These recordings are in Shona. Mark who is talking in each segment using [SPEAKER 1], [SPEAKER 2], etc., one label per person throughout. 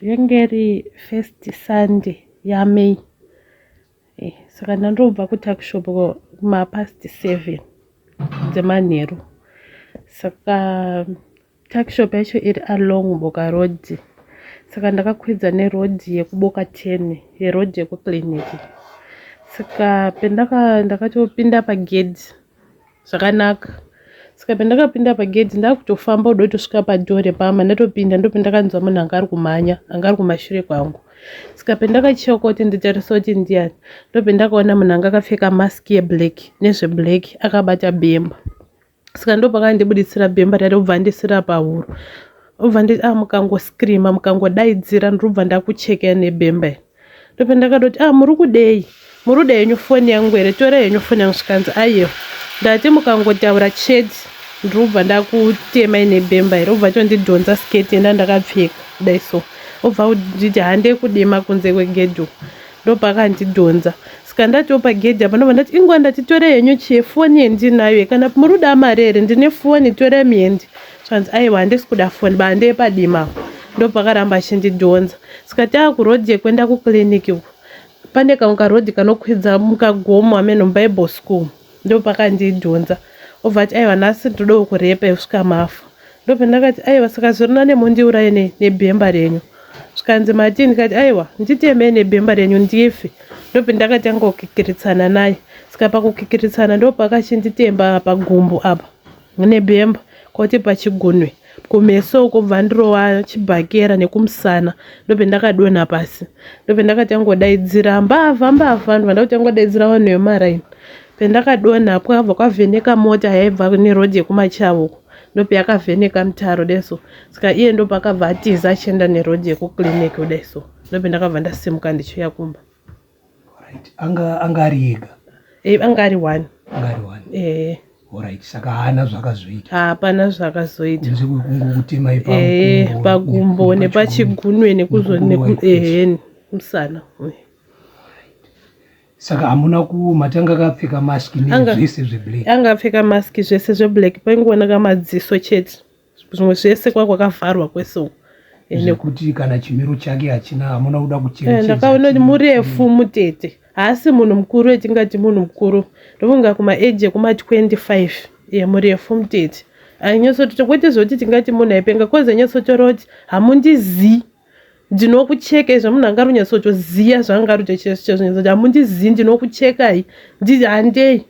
[SPEAKER 1] Yange iri first Sunday yaMay. Saka ndandobva kutuckshop kumapast 7 dzemanheru. Saka tuckshop yacho iri along Boka Road. Saka ndakakwidza neroad yekuBoka 10 yeroad yekuclinic. Saka pendaka ndakatopinda pagedhi zvakanaka saka pandakapinda pagedhi ndakutofamba kuda kutosvika padoor repamba ndatopinda ndopandakanzwa munhu anga ari kumhanya anga ari kumashure kwangu saka pandakacheuka kuti nditarise kuti ndiani ndopandakaona munhu anga akapfeka mask yeblack nezveblack akabata bhemba saka ndopakandibuditsira bhemba rari obva andisira pahuro obva nditi ah mukangoscreama mukangodaidzira ndobva ndakuchekera nebhemba iri Ndopandakatoti ah muri kudei? Muri kuda henyu foni yangu here? Torai henyu foni yangu zvikanzi aiwa. Ndati mukangotaura chete ndiri kubva ndakutemai nebhemba here obva atondidhonza skirt yenda ndakapfeka kudai so obva nditi handei kudima kunze kwegedhi uku ndopakandidhonza saka ndatiwo pagedhi apa ndobva ndati inguva ndati torai henyu chii foni yendinayo kana muri kuda mari here ndine foni torai muende zvikanzi aiwa handisi kuda foni ba handei padima apo ndopakaramba achindidhonza saka taakuroad yekuenda kuclinic uku pane kamwe karoad kanokwidza mukagomo ameno mubible school ndopakandidhonza obva ati aiwa nhasi ndoda kukurepa kusvika mafa ndopandakati aiwa saka zviri nane mundiuraye nei nebhemba renyu zvikanzi matii ndikati aiwa nditemei nebhemba renyu ndife ndopandakatanga kukikiritsana naye saka pakukikiritsana ndopakachinditemba pagumbo apa nebhemba kwati pachigunwe kumeso uko bva ndirova chibhakera nekumusana ndopendakadonha pasi ndopendakatangodaidzira mbavha mbavha ndobva ndakutangodaidzira vanhu vemaraini pendakadonha kwakabva kwavheneka mota yaibva neroad yekumachavo uko ndopeyakavheneka mutaro deso saka iye ndopakabva atiza achienda neroad yekuclinic kudeso ndopendakabva ndasimuka ndichiuya kumba
[SPEAKER 2] Alright. Anga anga ari ega.
[SPEAKER 1] Eh, anga ari one.
[SPEAKER 2] Anga ari one.
[SPEAKER 1] Eh.
[SPEAKER 2] Alright, saka haana zvakazoita.
[SPEAKER 1] Hapana zvakazoita.
[SPEAKER 2] Kunze kwekungokutema ipapo.
[SPEAKER 1] Eh, pagumbo nepachigunwe nekuzo neku eh musana.
[SPEAKER 2] Saka hamuna ku matanga akapfeka mask nezvese zveblack.
[SPEAKER 1] Anga apfeka mask zvese zveblack paingooneka madziso chete. Zvimwe zvese kwakavharwa kwese uko.
[SPEAKER 2] Zvekuti kana chimiro chake hachina hamuna kuda kucherechedza.
[SPEAKER 1] Ndakaona kuti murefu mutete. Haasi munhu mukuru etingati munhu mukuru. Ndofunga kuma age ekuma 25 iye murefu mutete. Ainyatsoti kwete zvekuti tingati munhu aipenga cause ainyatsotaura kuti hamundizii ndinokucheka izvo munhu anga ari kunyatsotoziya zvaanga ari kuita chaizvo chaizvo kuti hamundizii ndinokuchekai handei.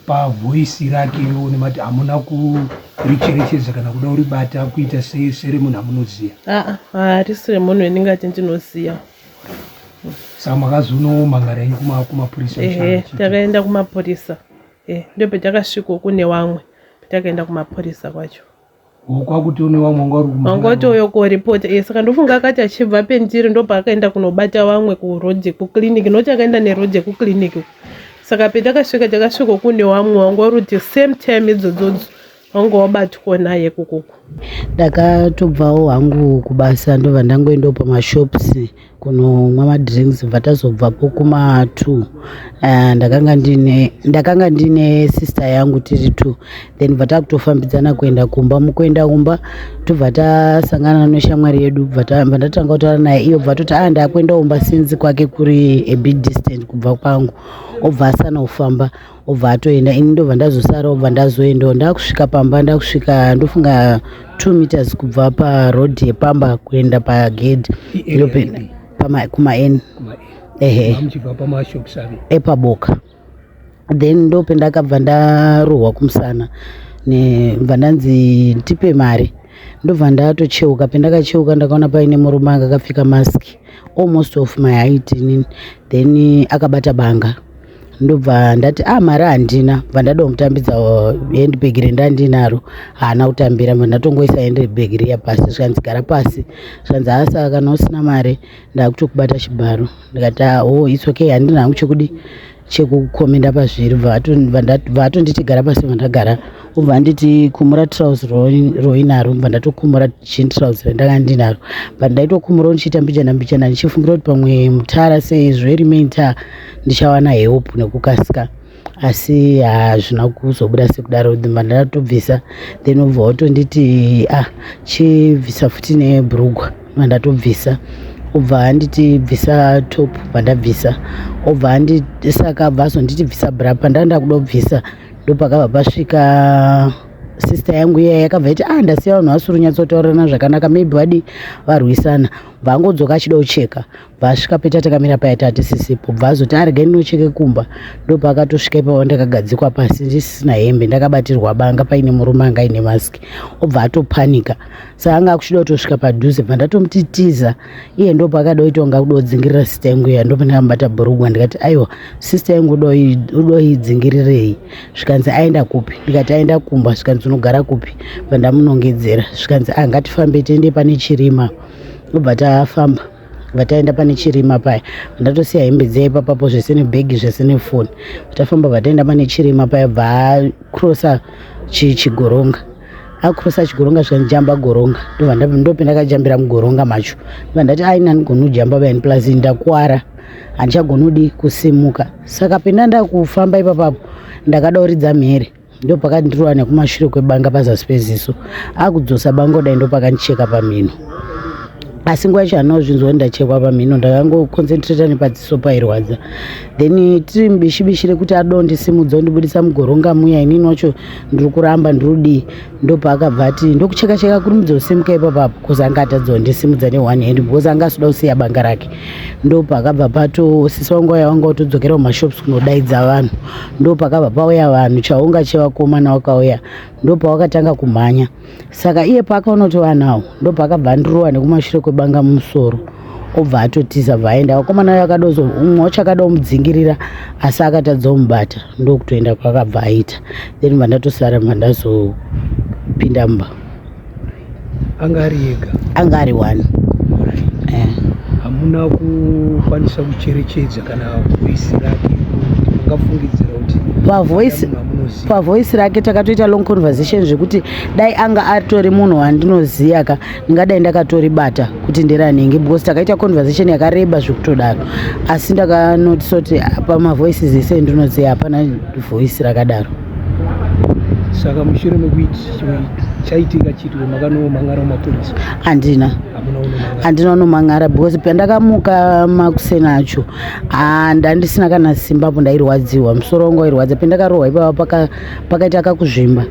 [SPEAKER 2] Pavoisi rake iwo mati hamuna kuricherechedza kana kuda kuribata kuita seremunhu amunoziva?
[SPEAKER 1] Aa, harisi remunhu wendingati ndinoziva.
[SPEAKER 2] Saka makazonomangara henyu kumapurisa?
[SPEAKER 1] Ehe, takaenda kumapurisa. Ndopetakasvikawo kune wamwe petakaenda kumapurisa kwacho.
[SPEAKER 2] Kwakuti une vamwe wanga uri
[SPEAKER 1] wanga watouya koripota e saka ndofunga akati achibva pendiri ndopaakaenda kunobata vamwe kuroad kuclinic nokuti akaenda neroad yekuclinic saka petakasvika takasvika kune vamwe wanga uri kuti same time idzodzodzo wanga wabatwa naye kukuku.
[SPEAKER 3] Ndakatobvawo hangu kubasa ndobva ndangoendawo pamashops kunomwa madrinks bva tazobvapo kuma 2 ndakanga ndine ndakanga ndine sister yangu tiri two then bva takutofambidzana kuenda kumba mukuenda kumba tobva tasangana neshamwari yedu bva ndatanga kutaura naye iyo bva toti ah ndakuenda kumba since kwake kuri a bit distant kubva kwangu obva asana kufamba obva atoenda ini ndobva ndazosara obva ndazoendawo ndakusvika pamba ndakusvika ndofunga 2 meters kubva paroad yepamba kuenda pagedhi kuma-n ehe epaboka then ndopendakabva ndarohwa kumusana nebva ndanzi tipe mari ndobva ndatocheuka pendakacheuka ndakaona paine murume anga akapfeka mask almost of my height inini then akabata banga ndobva ndati ah mari handina bva ndada kumutambidza handbag rendandinaro haana kutambira bva ndatongoisa handbag riya pasi zvikanzi gara pasi zvikanzi haa saka kana usina mari ndakutokubata chibharo ndikati ah oh its okay handina hangu chekudi chekukomenda pazviri bva vatonditi gara pasi bva ndagara obva anditi kumura trouse roinaro bva ndatokumura jean trouse randanga ndinaro but ndaitokumura ndichiita mbijana mbijana ndichifungira kuti pamwe mutara sezvo iri main tar ndichawana help nekukasika. Asi hazvina kuzobuda sekudaro, ndibva ndatobvisa. Then obva watonditi, "Ah, chibvisa futi nebhurugwa." Ndatobvisa, obva anditi, "Bvisa top." Bva ndabvisa, obva andi saka abva azonditi, "Bvisa bra." Pandanga kuda kubvisa, ndopakabva pasvika sister yangu iya. Yakabva iti, "Ah, ndasiya vanhu vasiri kunyatsotaurirana zvakanaka, maybe vadi varwisana." Bva angodzoka achida kucheka. Bva asvika peta takamira paya tatisisipo, bva azoti, "Aregai ndinocheke kumba." Ndopaakatosvika ipapo, ndakagadzikwa pasi ndisina hembe, ndakabatirwa banga, paine murume anga aine maski. Obva atopanika, saka anga akuchida kutosvika padhuze. Bva ndatomuti, "Tiza." Iye ndopaakada kuita kunga kuda kudzingirira sister yangu iya. Ndopandakambata bhurugwa, ndikati, "Aiwa, sister yangu udoidzingirirei?" Zvikanzi, "Aenda kupi?" Ndikati, "Aenda kumba." Zvikanzi, "Unogara kupi?" Bva ndamunongedzera. Zvikanzi, "A, ngatifambe tiende pane chirima." Obva tafamba, bva taenda pane chirima paya. Ndatosiya hembe dziya ipapapo, zvese nebhegi, zvese nefoni. Tafamba, bva taenda pane chirima paya. Bva acrossa chigoronga, acrossa chigoronga, zvikanzi, "Jamba goronga." Ndope ndakajambira mugoronga macho. Ndobva ndati, "Aina, ndigoni kujamba bayani, plus ndakwara, handichagoni kudi kusimuka." Saka penda ndakufamba ipapapo, ndakada kuridza mhere, ndopakandirova nekumashure kwebanga pazasi peziso. Akudzosa banga kudai, ndopakandicheka pamhino. Asi nguva yacho handina kuzvinzwa kuti ndachekwa pamhino, ndakangoconcentrata nepadziso pairwadza. Then tiri mubishi bishi rekuti ada kundisimudza kundibudisa mugoronga muya, inini wacho ndiri kuramba, ndiri kudii, ndopaakabva ati, "Ndokucheka cheka, kurumidza kusimuka ipapapo," because anga atadza kundisimudza neone hand, because anga asida kusiya banga rake. Ndopakabva pato sisi vangu vaya vanga vatodzokera kumashops kunodaidza vanhu. Ndopakabva pauya vanhu, chaunga chevakomana vakauya, ndopavakatanga kumhanya. Saka iye paakaona kuti vanhu avo, ndopaakabva andirova nekumashure kwebanga mumusoro, obva atotiza, bva aenda. Vakomana vayo akadozo umwe wacho akada kumudzingirira, asi akatadza kumubata, ndokutoenda kwakabva aita. Then bva ndatosara, bva ndazopinda mumba.
[SPEAKER 2] Anga ari ega?
[SPEAKER 3] Anga ari one.
[SPEAKER 2] Hamuna kukwanisa kucherechedza kana voice rake kuti mungafungidzira kuti
[SPEAKER 3] Pavoice
[SPEAKER 2] munhu amunoziva?
[SPEAKER 3] Pavoice rake takatoita long conversation, zvekuti dai anga atori munhu wandinoziva ka, ndingadai ndakatoribata kuti nderanhingi, because takaita conversation yakareba zvekutodaro. Asi ndakanotisa kuti pamavoices ese ndinoziva, hapana voice rakadaro.
[SPEAKER 2] Saka mushure mekuiti chaitika chiitiko, makanomang'ara mumapurisa?
[SPEAKER 3] Handina.
[SPEAKER 2] Hamuna unomang'ara?
[SPEAKER 3] Handina unomang'ara, because pandakamuka makuseni acho, ah, ndandisina kana simba apo, ndairwadziwa, musoro wangu wairwadza. Pandakarohwa ipapa pakaita kakuzvimba,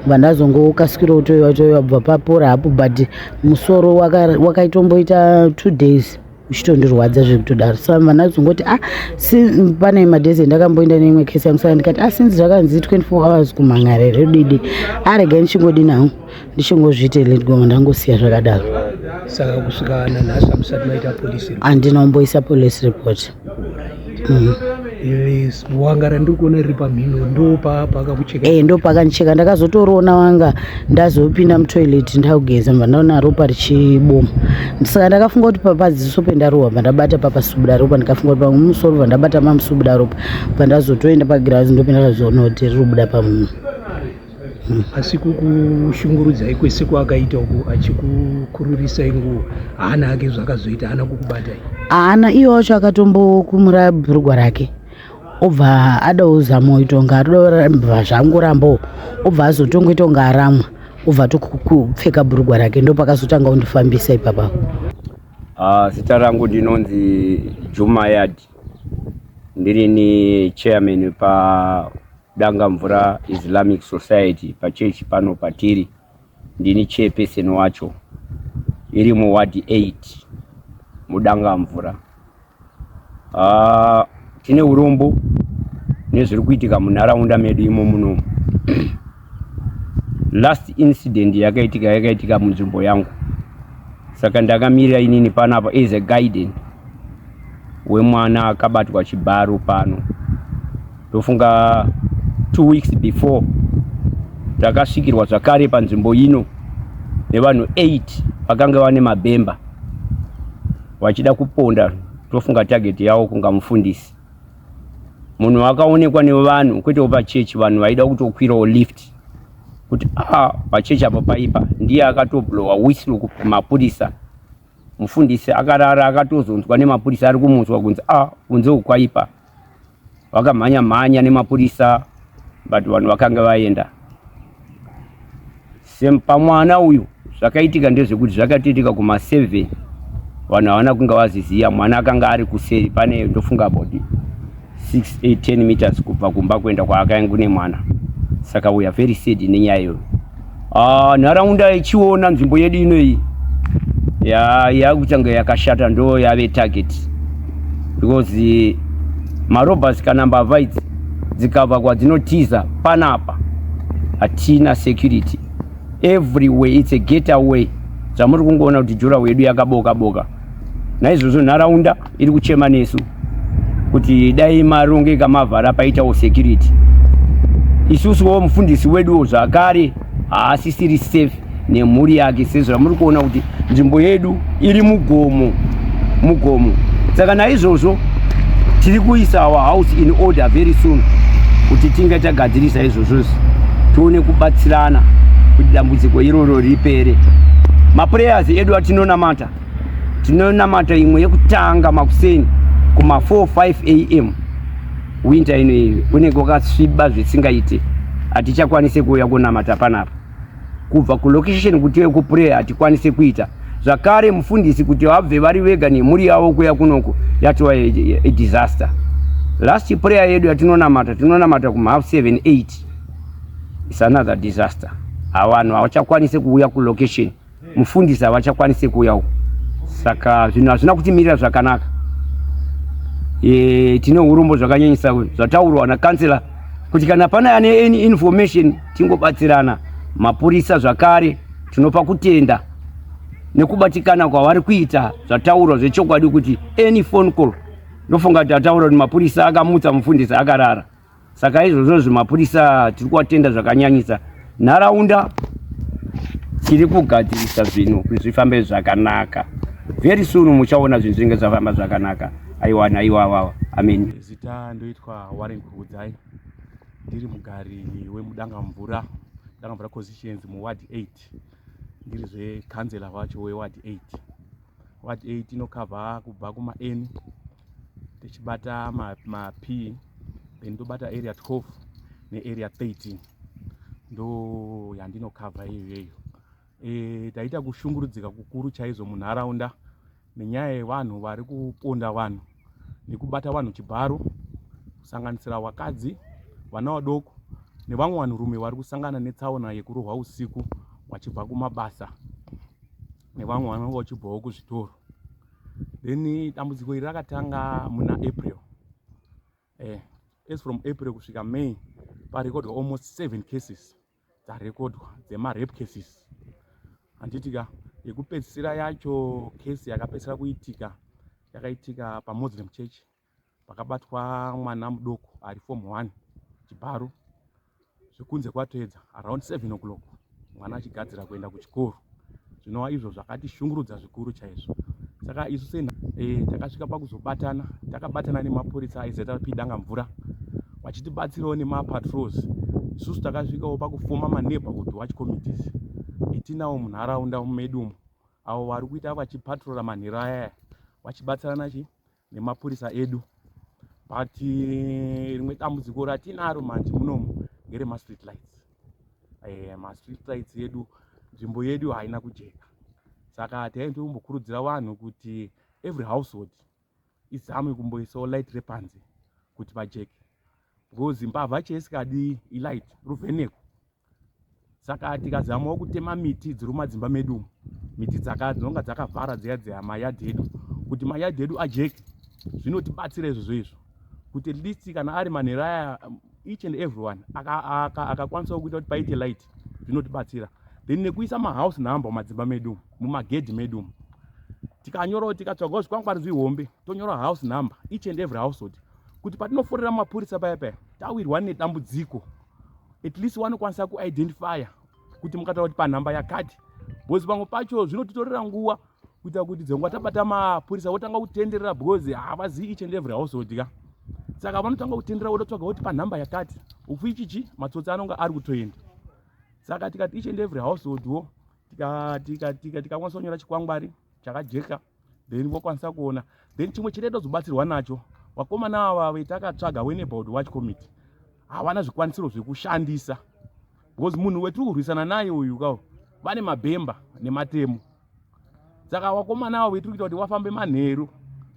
[SPEAKER 3] bva ndazongokasikira kutoiwa toiwa, bva papora hapo. But musoro wakaitomboita 2 days uchitondirwadza zvekutodaro. Saka bva ndazongoti, ah, si, pane madays endakamboenda neimwe kesi yangu, saka ndikati, "Ah, since zvakanzi 24 hours kumhang'ara here didi, aregai ndichingodini hangu, ndichingozviite let go." Ndangosiya zvakadaro.
[SPEAKER 2] Saka kusvika nanhasi hamusati maita police report?
[SPEAKER 3] Handina kumboisa police report.
[SPEAKER 2] Wanga randiri kuona riri pamhino, ndo pakakucheka?
[SPEAKER 3] E, ndo pakandicheka. Ndakazotoriona wanga ndazopinda mutoilet, ndakugeza, bva ndaona ropa richiboma. Saka ndakafunga kuti padziso pendarohwa, bva ndabata papasubuda ropa. Ndikafunga kuti pamwe mumusoro, bva ndabata mamusubuda ropa. Bva ndazotoenda pagirazi, ndopendakazoona kuti riri kubuda pamunhu.
[SPEAKER 2] Asi kukushungurudzai kwese kwaakaita uku, achikukururisai nguo, haana hake zvakazoita, haana kukubatai?
[SPEAKER 3] Haana. Iye wacho akatombokumura bhurugwa rake, obva adawo zama kuita kunge arikuda, zvangorambawo, obva azotongoita kunge aramwa, obva atokupfeka bhurugwa rake. Ndopakazotanga kundifambisa ipapapo.
[SPEAKER 4] Zita rangu ndinonzi Juma Yard, ndiri ni chairman pa Dangamvura Islamic Society pachechi pano patiri. Ndini chairperson wacho, iri muward 8 muDangamvura. Tine urombo nezviri kuitika munharaunda medu imo munomu. Last incident yakaitika, yakaitika munzvimbo yangu. Saka ndakamirira inini panapa as a guardian wemwana akabatwa chibharo pano. Ndofunga 2 weeks before, takasvikirwa zvakare panzvimbo ino nevanhu 8 vakanga vane mabhemba vachida kuponda. Tofunga target yavo kunga mufundisi, munhu akaonekwa nevanhu, kwetewo pachechi. Vanhu vaida kutokwirawo lift kuti a pachechi apa paipa. Ndiye akatoblowa whistle kumapurisa. Mufundisi akarara, akatozonzwa nemapurisa ari kumunzwa kunzi, "A, kunze uku kwaipa." Vakamhanya mhanya nemapurisa, but vanhu vakanga vaenda. Pamwana uyu zvakaitika ndezvekuti zvakatoitika kuma 7, vanhu havana kunge vaziziya. Mwana akanga ari kuseri, pane ndofunga about 6 8 10 meters kubva kumba kuenda kwaakaenda kune mwana. Saka we are very sad nenyaya iyoyo. Ah, nharaunda ichiona nzvimbo yedu inoyi yakutange yakashata, ndo yave target, because marobbers kana mbavha idzi dzikabva kwadzinotiza panapa, hatina security everywhere. It's a getaway. Zvamuri kungoona kuti durawall yedu yakaboka boka. Naizvozvo nharaunda iri kuchema nesu kuti dai marongeka, mavhara, paitawo security. Isusuwo mufundisi weduwo zvakare haasisiri safe nemhuri yake, sezvo muri kuona kuti nzvimbo yedu iri mugomo mugomo. Saka naizvozvo tiri kuisa our house in order very soon kuti tinge tagadzirisa izvozvo, tione kubatsirana kuti dambudziko iroro ripere. Maprayers edu atinonamata, tinonamata imwe yekutanga makuseni kuma 4 5 am. Winter ino iyi unenge wakasviba zvisingaite, hatichakwanisi kuuya kunamata panapa. Kubva kulocation kuti yekuprayer hatikwanisi kuita zvakare. Mufundisi kuti vabve vari vega nemhuri yavo kuya kunoko yatova disaster. Last prayer yedu yatinonamata, tinonamata kuma half 7 8, is another disaster. Vanhu havachakwanisi kuuya kulocation, mufundisi havachakwanisi kuuya uko. Saka zvinhu hazvina kutimirira zvakanaka. Tine urombo zvakanyanyisa. Zvataurwa nakansela kuti kana pane ane any information, tingobatsirana. Mapurisa zvakare tinopa kutenda nekubatikana kwavari kuita. Zvataurwa zvechokwadi kuti any phone call, ndofunga kuti ataura kuti mapurisa akamutsa mufundisi akarara. Saka izvozvo zvimapurisa tiri kuvatenda zvakanyanyisa. Nharaunda tiri kugadzirisa zvinhu kuti zvifambe zvakanaka. Very soon muchaona zvinhu zvinenge zvafamba zvakanaka. Aiwa, naiwawawa, amen.
[SPEAKER 5] Zita ndoitwa Warren Kurudzai, ndiri mugari wemuDangamvura, Dangamvura constituency, muward 8. Ndirizve kansela wacho weward 8. Ward 8 inokavha kubva kuma-N tichibata ma-P, then tobata area 12 nearea 13, ndo yandinokavha iyoyeyo. Taita kushungurudzika kukuru chaizvo munharaunda nenyaya yevanhu vari kuponda vanhu nekubata vanhu chibharo, kusanganisira vakadzi, vana vadoko nevamwe vanhurume vari kusangana netsaona yekurohwa usiku vachibva kumabasa, nevamwe vanenge vachibvawo kuzvitoro. Then dambudziko iri rakatanga muna April. As from April kusvika May parekodwa almost seven cases dzarekodwa dzemarape cases, handiti ka? Yekupedzisira yacho, kesi yakapedzisira kuitika, yakaitika paMuslim church, pakabatwa mwana mudoko ari form 1 chibharo zvekunze kwatoedza around 7 o'clock, mwana achigadzira kuenda kuchikoro, zvinova izvo zvakatishungurudza zvikuru chaizvo. Saka isu takasvika pakuzobatana, takabatana nemapurisa eZRP Dangamvura vachitibatsirawo nemapatrols. Isusu takasvikawo pakufoma maneighborhood watch committees etinawo munharaunda medu umu, avo vari kuita vachipatrola manheru ayaya vachibatsirana chi nemapurisa edu. But rimwe dambudziko ratinaro manje munomu ngeremastreet lights. Mastreet lights edu, nzvimbo yedu haina kujeka. Saka taindombokurudzira vanhu kuti every household izame kumboisawo light repanze kuti pajeke, because mbavha cheisikadi ilight, ruvheneko. Saka tikazamawo kutema miti dziri mumadzimba medu umu, miti dzinonga dzakavhara dziya dziya mayadhi edu, kuti mayadhi edu ajeke, zvinotibatsira izvozvo izvo, kuti at least kana ari manheru aya, each and everyone akakwanisawo kuita kuti paite light, zvinotibatsira. Then nekuisa mahouse number mumadzimba medu, mumagedhi medu umu, tikanyorawo, tikatsvagawo zvikwangwari zvihombe, tonyora house number each and every household, kuti patinoforera mapurisa paya paya tawirwa nedambudziko, at least vanokwanisa kuidentifya kuti mukataura kuti panhamba yakati, because pamwe pacho zvinotitorera nguva kuita kuti dzengwa tabata mapurisa votanga kutenderera, because havazivi each and every household ka. Saka vanotanga kutenderera vototsvaga kuti panhamba yakati ufu ichichi matsotsi anonga ari kutoenda. Saka tikati each and every household wo tikakwanisa kunyora chikwangwari chakajeka, then vokwanisa kuona. Then chimwe chinotozobatsirwa nacho, Vakomana ava vetakatsvaga weneighborhood watch committee havana zvikwanisiro zvekushandisa, because munhu wetiri kurwisana naye uyu kawo vane mabhemba nematemo. Saka vakomana avo vetiri kuita kuti wafambe manheru,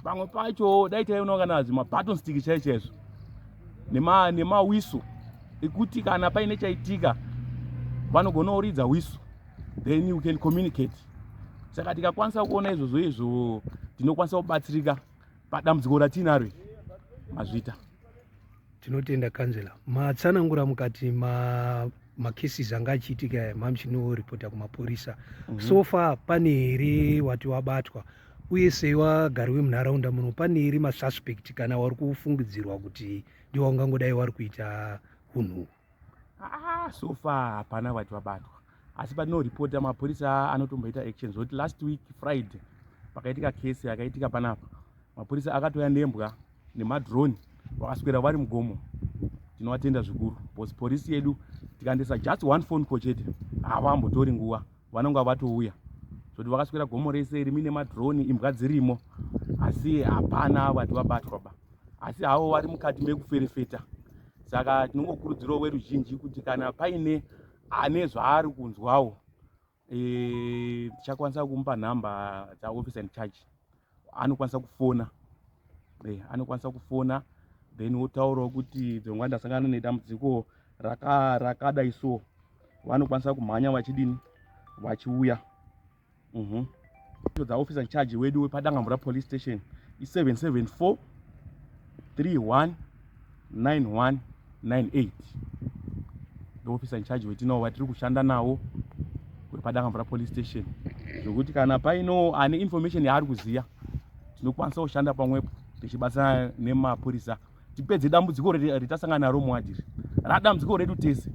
[SPEAKER 5] pamwe pacho dai taiona kana zvimabaton stick chai chaizvo nemawiso ekuti kana paine chaitika vanogona kuridza wiso, then you can communicate. Saka tikakwanisa kuona izvozvo izvo, tinokwanisa kubatsirika padambudziko ratinaro iri. Mazvita.
[SPEAKER 2] Tinotenda, kanzela. Matsanangura mukati macases anga achiitika aya, mamuchinoripota kumapurisa. So far pane here wati wabatwa? Uye sei wagari wemunharaunda muno, pane here masuspect kana wari kufungidzirwa kuti ndiwo wangangodai wari kuita unhu?
[SPEAKER 5] Ah, so far hapana vati vabatwa, asi patinoripota mapurisa anotomboita action. Zvokuti last week Friday pakaitika kesi yakaitika panapa, mapurisa akatoya nembwa nemadrone, vakaswera vari mugomo. Tinovatenda zvikuru, because polisi yedu tikaendesa just one phone call chete, havambotori nguva, vanonga vatouya. Zvokuti vakaswera gomo rese iri mine madrone, imbwa dzirimo, asi hapana vati vabatwa ba, asi havo vari mukati mekuferefeta. Saka tinongokurudzirawo veruzhinji kuti kana paine ane zvaari kunzwawo, tichakwanisa kumupa nhamba dzaofficer in charge. Anokwanisa kufona, anokwanisa kufona, then wotaurawo kuti dzongwa ndasangana nedambudziko rakadai so, vanokwanisa kumhanya vachidini, vachiuya. Dzaofficer in charge wedu wepaDangamvura Police Station i774 31 9198. Ndoofficer in charge wetinawo vatiri kushanda nawo wepaDangamvura Police Station, zvokuti kana paino ane information yaari kuziya, tinokwanisa kushanda pamwepo tichibatsirana nemapurisa, tipedze dambudziko ritasangana naro muwadhiri radambudziko redu tese,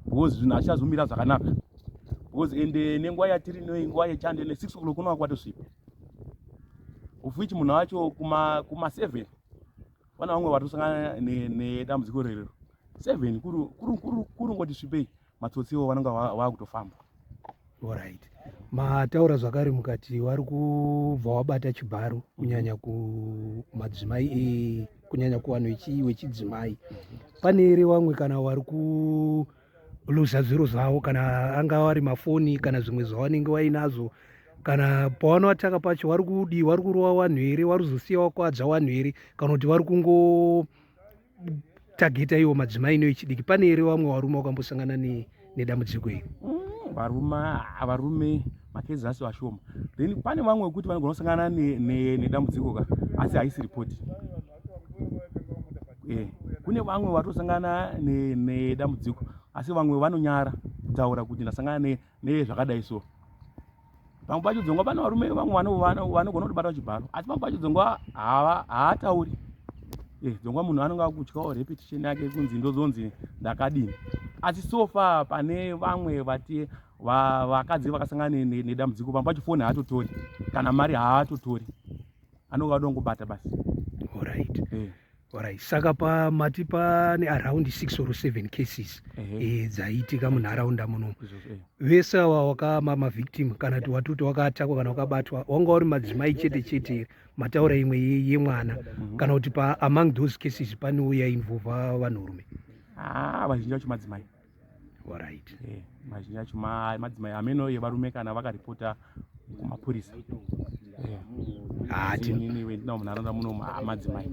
[SPEAKER 5] because zvinhu hazvichazomira zvakanaka, because ende nenguva yatiri noi, nguva yechando, ne6 o'clock kunova kwatosvipa, of which munhu wacho kuma 7 vana vamwe vatosangana nedambudziko rerero 7 kurungoti svipei, matsotsi iwo vanonga vaakutofamba.
[SPEAKER 2] Alright, mataura zvakare mukati vari kubva wabata chibharo kunyanya kumadzimai, kunyanya kuvanhu vechidzimai. Pane here vamwe kana vari kuluza zviro zvavo, kana angava ari mafoni kana zvimwe zvavanenge vainazvo? Kana pavanoataka pacho vari kudii? Vari kurova vanhu here? Vari kuzosiya vakwadza vanhu here, kana kuti vari kungotageta iwo madzimai nevechidiki? Pane here vamwe varume vakambosangana nedambudziko iri?
[SPEAKER 5] Varume macases asi vashoma. Then pane vamwe vekuti vanogona kusangana nedambudziko ka, asi haisi ripoti. Kune vamwe vatosangana nedambudziko, asi vamwe vanonyara kutaura kuti ndasangana nezvakadai so. Pamwe pacho dzongwa pane varume vamwe vanogona kutobata chibharo, asi pamwe pacho dzongwa haatauri. Dzongwa munhu anonge akutyawo reputation yake, kunzi ndozonzi ndakadini. Asi so far pane vamwe vati vakadzi vakasangana nedambudziko, pamwe pacho foni haatotori, kana mari haatotori, anonge adongobata basi.
[SPEAKER 2] Alright. Alright, saka pamati pane around 6 or 7 cases dzaitika munharaunda munomu. Vese ava wakama mavictim kana kuti watoti wakatakwa kana wakabatwa, wanga uri madzimai chete chete here? Mataura imwe yemwana. Kana kuti pa among those cases panewo yainvolva vanhurume?
[SPEAKER 5] Ah, vazhinji vacho madzimai.
[SPEAKER 2] Alright.
[SPEAKER 5] Mazhinji acho madzimai. Ameno yevarume kana vakaripota kumapurisa.
[SPEAKER 2] Ah,
[SPEAKER 5] Inini wendinawo munharaunda munomu, madzimai.